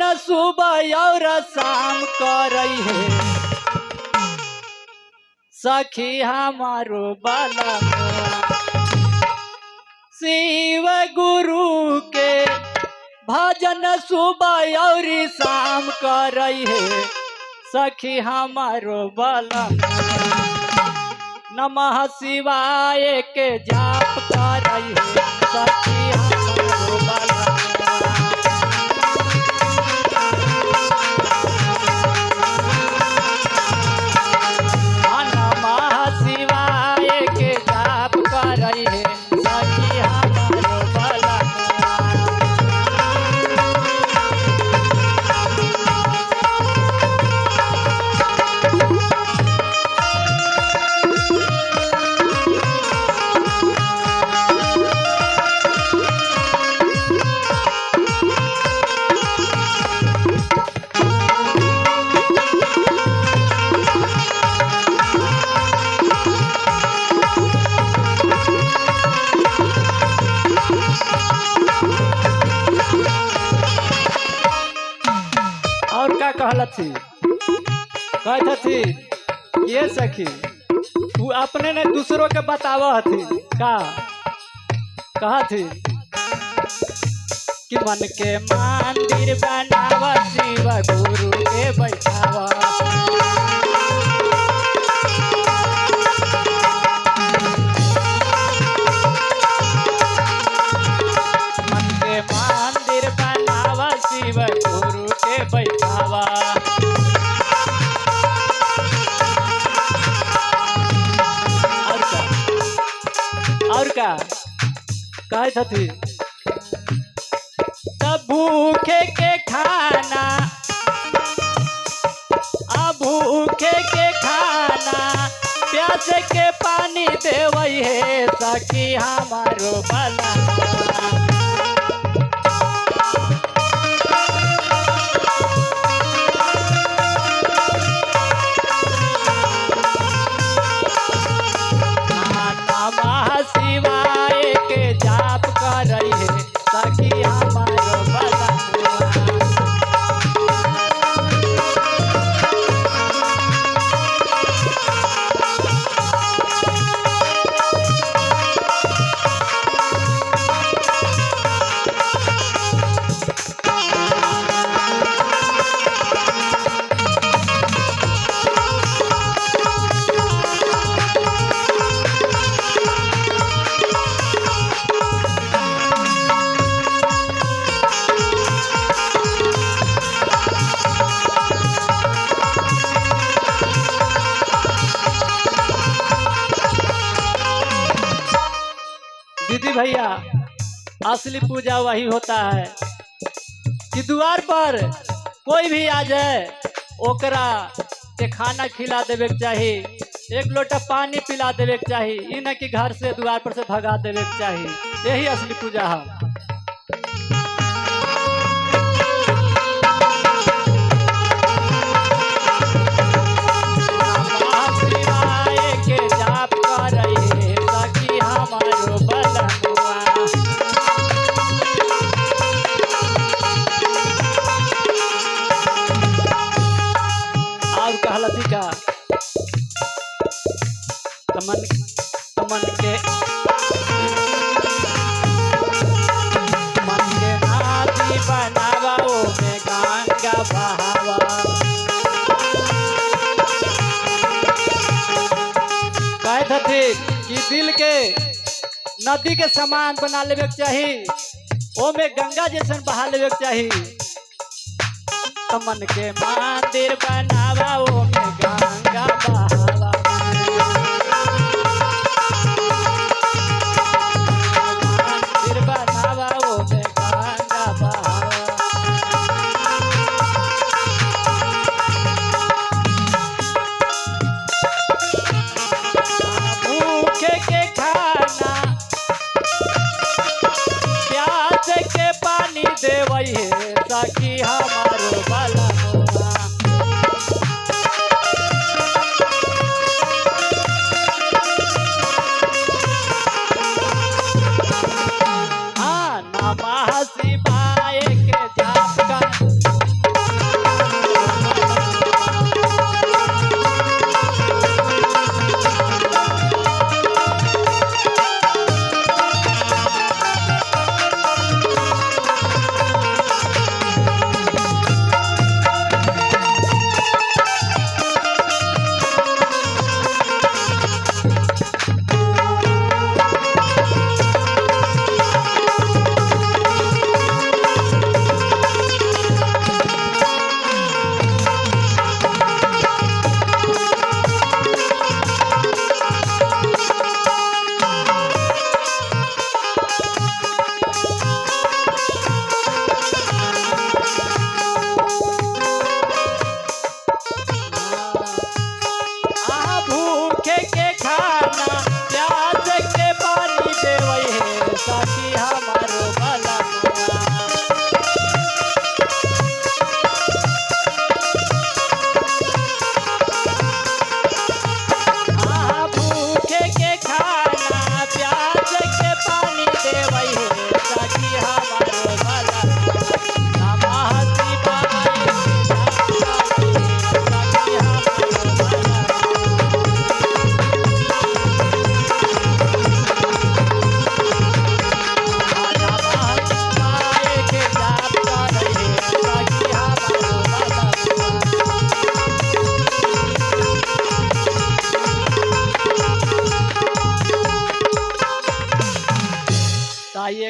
भजन सुबह और शाम करई है सखी हमारो बलमुआ। शिव गुरु के भजन सुबह और शाम करई है सखी हमारो बलमुआ। नमः शिवाय के जाप करई है सखी हमारो बलमुआ। नमः शिवाय के जाप करई है सखी हमारो बलमुआ। और का कहलथी, कहत हथी ये सखी उ अपने ने दूसरों के बताव हथी। का कहथी कि मन के मंदिर बनावा शिव गुरु के बैठावा। मन के मंदिर बनावा शिव गुरु के बैठावा। और का, और का कहत हथी, तब भूखे के खाना, आ भूखे के खाना प्यास के पानी देवई है सखी हमारो बलमुआ। नमः शिवाय के जाप करई है सखी हमारो बलमुआ। दीदी भैया, असली पूजा वही होता है कि द्वार पर कोई भी आ जाए ओकरा के खाना खिला देवे के चाही, एक लोटा पानी पिला देवे के चाही, ई न कि घर से द्वार पर से भगा देवे के चाही। यही असली पूजा है। नमः शिवाय के जाप करई है सखी हमारो बलमुआ। और कहलथी का तमन तमन के मन के नदी बनावा ओमे गंगा बहावा। कहत हथी कि दिल के नदी के समान बना लेवे के चाही, ओमे गंगा जैसन बहा लेवे के चाही। तमन के मंदिर बनावा ओमे गंगा बहावा। मंदिर बनावा ओमे गंगा बहावा। भूखे के खाना प्यास के पानी देवई है सखी हमारो बलमुआ।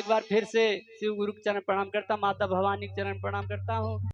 एक बार फिर से शिव गुरु के चरण प्रणाम करता, माता भवानी के चरण प्रणाम करता हूँ।